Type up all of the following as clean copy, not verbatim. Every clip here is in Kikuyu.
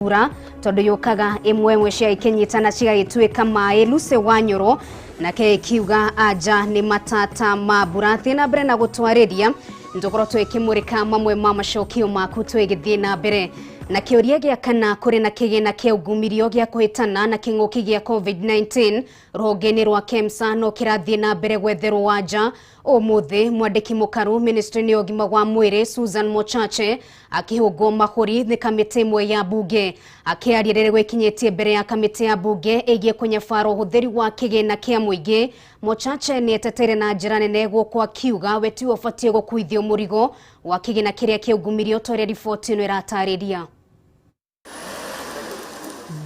Mbura tondu yukaga imwe imwe cia ikinyitana cigagituika maĩ. Lucy Wanyoro nake ikiuga anja nĩ matata ma mbura. Thiĩ na mbere na gũtwarĩria, nĩtũkorwo twĩkĩmũrĩka mamwe ma macokio maku twĩgĩthiĩ na mbere na kĩũria gĩa kana kũrĩ na kĩgĩna kĩa ungumirio gĩa kũhĩtana na kĩng'ũki gĩa COVID-19 rũhonge-inĩ rwa KEMSA no kĩrathiĩ na mbere gwetherwo wanja. Ũmũthĩ mwandĩki mũkaru ministry-inĩ ya ũgima wa mwĩrĩ Susan Mochache akĩhũngwo mahũri nĩ kamĩtĩ ĩmwe ya bunge. Akĩaria rĩrĩa gwĩkinyĩtie mbere ya kamĩtĩ ya bunge ĩgiĩ kũnyabara ũhũthĩri wa kĩgĩna kĩa mũingĩ, Mochache nĩ eteteire na njĩra nene gũkũ akiuga we tiwe ũbatiĩ gũkuithio mũrigo wa kĩgĩna kĩrĩa kĩungumirio ta ũrĩa riboti ĩno ĩratarĩria.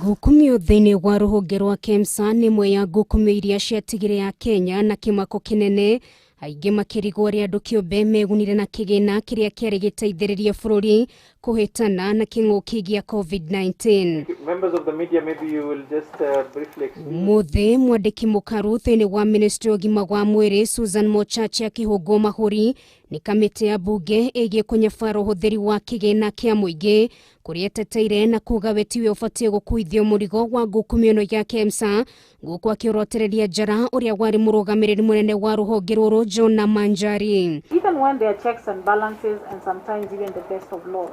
Ngukumio thĩinĩ wa rũhonge rwa KEMSA nĩ ĩmwe ya ngukumio iria ciatigire ya Kenya na kĩmako kĩnene, aingĩ makĩrigwo ũrĩa andũ kĩũmbe megunire na kĩgĩna kĩrĩa kĩarĩ gĩteithĩrĩrie bũrũri kũhĩtana na kĩng'ũki gĩa COVID-19. Members of the media, maybe you will just briefly explain. Ũmũthĩ mwandĩki mũkaru thĩinĩ wa ministry ya ũgima wa mwĩrĩ Susan Mochache akĩhũngwo mahũri nĩ kamĩtĩ ya bunge ĩgiĩ kũnyabara ũhũthĩri wa kĩgĩna kĩa mũingĩ, kũrĩa eteteire na kuga we tiwe ũbatiĩ gũkuithio mũrigo wa ngukumio ĩno ya KEMSA, gũkũ akĩorotereria njara ũrĩa warĩ mũrũgamĩrĩri mũnene wa rũhonge rũrũ Jonah Manjari. Even when there are checks and balances and sometimes even the best of laws,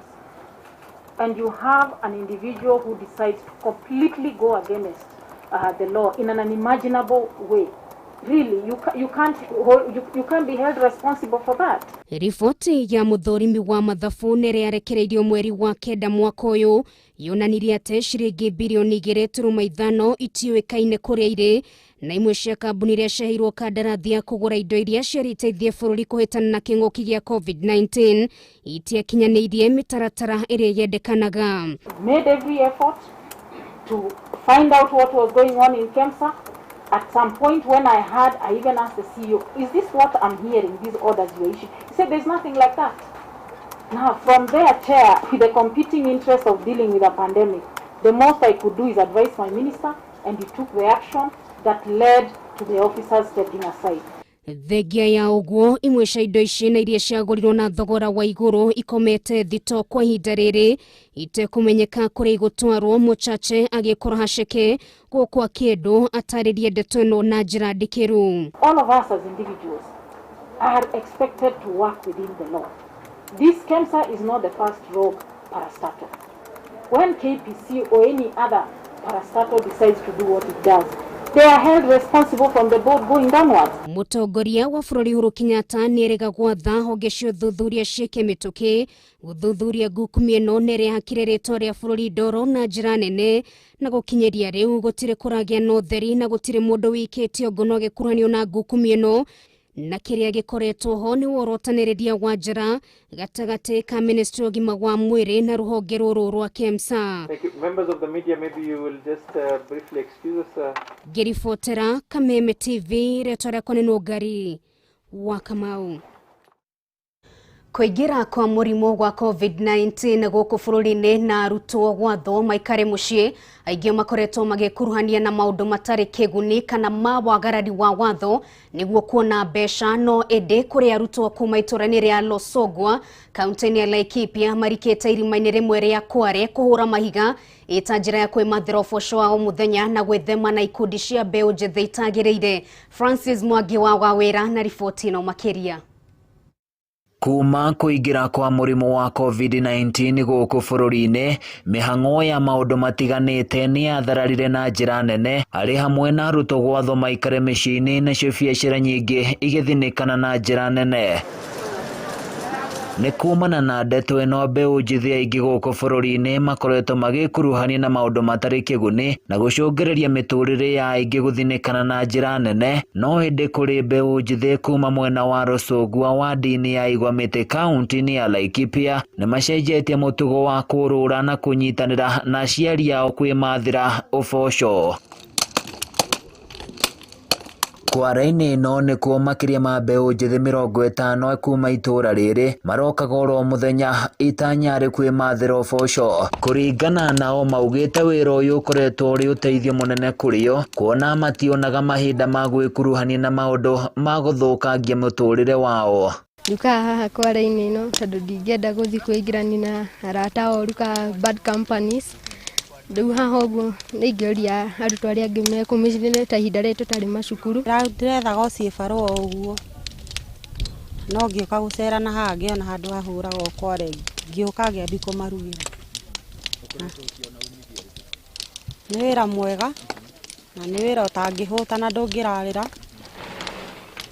and you have an individual who decides to completely go against the law in an unimaginable way, really, you can't be held responsible for that. Riboti ya mũthũrimi wa mathabu nĩ ĩrĩa yarekereirio mweri wa kenda mwaka ũyũ yonanirie atĩ ciringi birioni 2.5 itiũĩkaine kũrĩa irĩ, na imwe cia kambuni iria ciaheirwo kandarathi ya kũgũra indo iria ciariteithie bũrũri kũhĩtana na kĩng'ũki gĩa COVID-19 itiakinyanĩirie mĩtaratara ĩrĩa yendekanaga. Made every effort to find out what was going on in KEMSA. At some point when I heard, I even asked the CEO, "Is this what I'm hearing, these orders you issued?" He said, "There's nothing like that." Now, from there, Chair, with the competing interest of dealing with a pandemic, the most I could do is advise my minister, and he took the action that led to the officers stepping aside. Thengia ya ũguo, imwe cia indo ici na iria ciagũrirwo na thogora wa igũrũ ikomete thito kwa ihinda rĩrĩ itekũmenyeka kũrĩa igũtwarwo. Mochache agĩkora haceke gũkũ akĩendwo atarĩrie ndeto ĩno na njĩra ndikĩru. All of us as individuals are expected to work within the law. This KEMSA is not the first rogue parastatal. When KPC or any other parastatal decides to do what it does, they are held responsible from the board going downwards. Mũtongoria wa bũrũri Uhuru Kenyatta nĩerĩga gwatha honge cia ũthuthuria ciĩke mĩtũkĩ gũthuthuria ngukumio ĩno na ĩrĩa ĩhakire rĩtwa rĩa bũrũri ndoro na njĩra nene, na gũkinyĩria rĩu gũtirĩ kũragĩa na ũtheri na gũtirĩ mũndũ wĩkĩtio ngono agĩkuruhanio na ngukumio ĩno, na kĩrĩa gĩkoretwo ho nĩ worotanĩrĩria wa njara gatagatĩ ka ministry ya ũgima wa mwĩrĩ na rũhonge rũrũ rwa KEMSA. Thank you. Members of the media, maybe you will just briefly excuse us. Ngĩribotera Kameme TV, rĩtwa rĩakwa nĩ Nũngari wa Kamau. Kũingĩra kwa mũrimũ wa COVID-19 gũkũ bũrũri-inĩ na arutwo gwathwo maikare mũciĩ, aingĩ makoretwo magĩkuruhania na maũndũ matarĩ kĩguni kana ma wagarari wa watho nĩguo kuona mbeca. No ĩndĩ kũrĩ arutwo kuma itũra-inĩ rĩa Losogwa, kaunti-inĩ ya Laikipia, marikĩte irima-inĩ rĩmwe rĩa Kware kũhũra mahiga ĩta njĩra ya kwĩmathĩra ũboco wa o mũthenya na gwĩthema na ikundi cia mbeũ njĩthĩ itagĩrĩire. Francis Mwangi wa Wawĩra na riboti ĩno makĩria. Kuma kũingĩra kwa mũrimũ wa COVID-19 gũkũ bũrũri-inĩ, mĩhang'o ya maũndũ matiganĩte nĩ yathararire na njĩra nene, arĩ hamwe na arutwo gwathwo maikare mĩciĩ-inĩ, nacio biacara nyingĩ igĩthinĩkana na njĩra nene. Nĩ kumana na ndeto ĩno, mbeũ njĩthĩ aingĩ gũkũ bũrũri-inĩ makoretwo magĩkuruhania na maũndũ matarĩ kĩguni na gũcũngĩrĩria mĩtũrĩre ya aingĩ gũthinĩkana na njĩra nene. No ĩndĩ kũrĩ mbeũ njĩthĩ kuma mwena wa Rũcũngwa, wadi-inĩ ya Igwamĩtĩ, kaunti-inĩ ya Laikipia, nĩ macenjetie mũtugo wa kũrũra na kũnyitanĩra na aciari ao kwĩmathĩra ũboco. Kware-inĩ ĩno nĩkuo makĩria ma mbeũ njĩthĩ 50 kuma itũra rĩrĩ marokaga oro mũthenya itanya rĩ kwĩmathĩra ũboco. Kũringana nao, maugĩte wĩra ũyũ ũkoretwo ũrĩ ũteithio mũnene kũrĩ o, kuona mationaga mahinda ma gwĩkuruhania na maũndũ ma gũthũkangia mũtũrĩre wao. Njũkaga haha kware-inĩ ĩno tondũ ndingĩenda gũthiĩ kwĩingĩrania na arata oru ka bad companies. Rĩu haha ũguo nĩ ingĩũria arutwo arĩa angĩ me kũu mĩciĩ-inĩ ta ihinda rĩrĩ tũtarĩ macukuru. Ndĩrethaga o ciĩbarũa ũguo, no ngĩũka gũcera na haha ngĩona handũ hahũragwo kware, ngĩũka ngĩambia kũmarugĩra. Nĩ wĩra mwega na nĩ wĩra ũtangĩhũta na ndũngĩrarĩra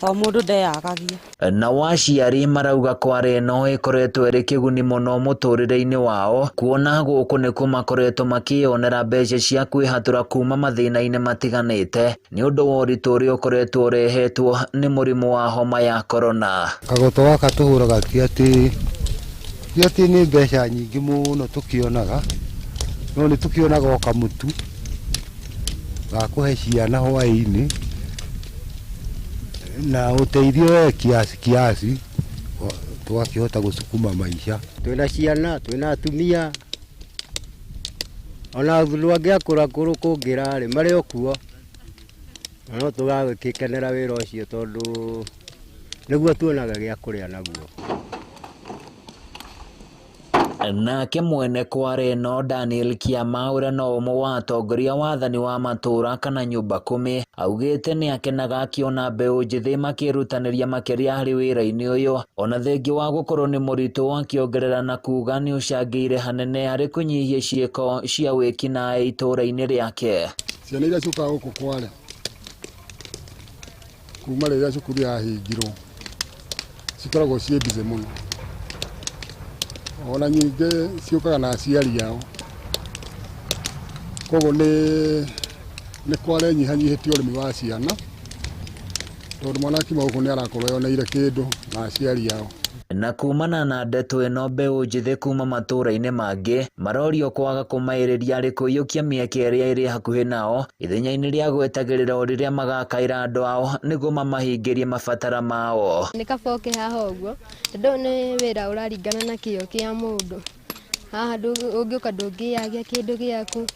to mũndũ ndeyagagia. Nao aciari marauga kware ĩno ĩkoretwo ĩrĩ kĩguni mũno mũtũrĩre-inĩ wao, kuona gũkũ nĩkuo makoretwo makĩyonera mbeca cia kwĩhatũra kuma mathĩna-inĩ matiganĩte nĩ ũndũ wa ũritũ ũrĩa ũkoretwo ũrehetwo nĩ mũrimũ wa homa ya korona. Kagoto gaka tũhũraga ti atĩ nĩ mbeca nyingĩ mũno tũkĩonaga, no nĩ tũkĩonaga o kamũtu ga kũhe ciana hwaĩ-inĩ na ũteithio we kiasi kiasi tũgakĩhota gũcukuma maisha. Twĩna ciana, twĩna atumia, ona athuri angĩ akũrakũrũ kũngĩra-rĩ marĩ o kuo, na no tũgagĩkenera wĩra ũcio tondũ nĩguo tuonaga gĩa kũrĩa naguo. Nake mwene kware ĩno Daniel Kiama ũrĩa no ũmwe wa atongoria wathani wa matũra kana nyũmba kũmi augĩte nĩ akenaga akĩona mbeũ njĩthĩ makĩrutanĩria makĩria harĩ wĩra-inĩ ũyũ, ona thengia wa gũkorwo nĩ mũritũ, akĩongerera na kuga nĩ ũcangĩire hanene harĩ kũnyihia ciĩko cia wĩkinaĩ itũra-inĩ rĩake. Ciana iria ciũkaga gũkũ kware kuma rĩrĩa cukuru yahingirwo cikoragwo ciĩ busy mũno, ona nyingĩ ciũkaga na aciari ao, koguo nĩ kware nyihanyihĩtie ũrĩmi wa ciana tondũ mwana akiuma gũkũ nĩ arakorwo eyoneire kĩndũ na aciari ao. Na kumana na ndeto ĩno mbeũ njĩthĩ kuma matũra-inĩ mangĩ marorio kwaga kũmaĩrĩria harĩ kũiyũkia mĩeke ĩrĩa ĩrĩ hakuhĩ nao ithenya-inĩ rĩa gwetagĩrĩra o rĩrĩa magakaĩra andũ ao nĩguo mamahingĩrie mabatara mao. Nĩ kaba ũke haha ũguo tondũ nĩ wĩra ũraringana na kĩo kĩa mũndũ. Haha ũngĩũka ndũngĩyagia kĩndũ gĩaku.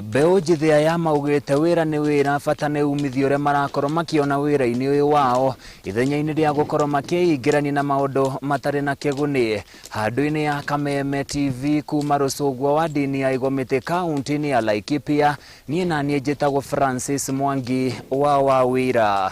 Mbeũ njĩthĩ aya maugĩte wĩra nĩ wĩra, bata nĩ umithio ũrĩa marakorwo makĩona wĩra-inĩ ũyũ wao ithenya-inĩ rĩa gũkorwo makĩingĩrania na maũndũ matarĩ na kĩguni. Handũ-inĩ ya Kameme TV kuma Rũcũngwa wa ndini ya Igomĩtĩ kaunti-inĩ ya Laikipia, niĩ na niĩ njĩtagwo Francis Mwangi wa Wawĩra.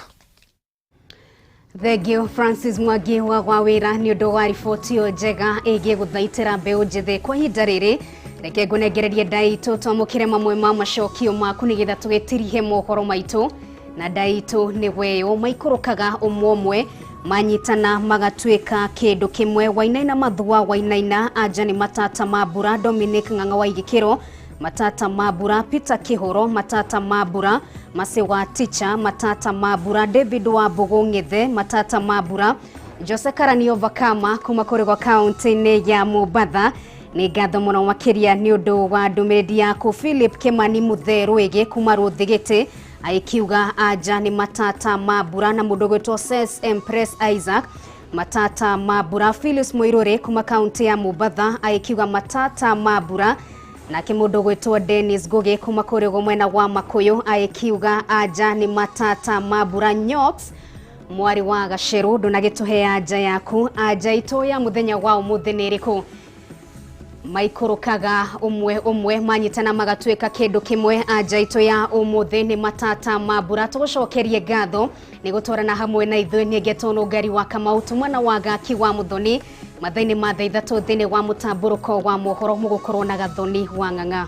Thank you Francis Mwangi wa Wawĩra nĩ ũndũ wa riboti ĩyo njega ĩgiĩ gũthaitĩra mbeũ njĩthĩ kwa ihinda rĩrĩ. Reke ngũnengererie ndaitũ twamũkĩre mamwe ma macokio maku nĩgetha tũgĩtirihe mohoro maitũ, na ndaitũ nĩ weyo maikũrũkaga ũmwe ũmwe manyitana magatuĩka kĩndũ kĩmwe. Wainaina Mathua Wainaina, anja nĩ matata ma mbura Dominic Ng'ang'a wa Igĩkĩro, matata ma mbura Peter Kihoro, matata ma mbura Mase wa Ticha, matata ma mbura David wa Mbũgũ Ng'ethe, matata ma mbura Jose Karanio Vakama kuma kũrĩ gwa kaunti-inĩ ya Mombatha. Nĩ ngatho mũno makĩria nĩ ũndũ wa ndũmĩrĩri yaku. Philip Kimani Mũthee Rwĩgĩ kuma Rũthigĩtĩ aikiuga anja nĩ matata ma mbura, na mũndũ ũgwĩtwo Ses Empress Isaac matata ma mbura. Phyllis Mũirũrĩ kuma kaunti ya Mombatha aikiuga matata ma mbura, nake mũndũ ũgwĩtwo Dennis Ngugi kuma kũrĩ mwena wa Makuyu aikiuga anja nĩ matata ma mbura. Nyox mwari wa Gaceru ndũnagĩtũhe anja yaku. Anja itũ ya mũthenya wa ũmũthĩ nĩ ĩrĩkũ? Maikũrũkaga ũmwe ũmwe manyitana magatuĩka kĩndũ kĩmwe. Anja itũ ya ũmũthĩ nĩ matata ma mbura. Tũgũcokerie ngatho nĩ gũtwarana hamwe na ithuĩ. Nĩ ngetwo Nũngari wa Kamau tumwana wa Gaki wa Mũthoni mathaa-inĩ ma thaa ithatũ thĩinĩ wa mũtambũrũko wa mohoro mũgũkorwo na Gathoni wa Ng'ang'a.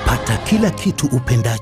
Pata kila kitu upendacho.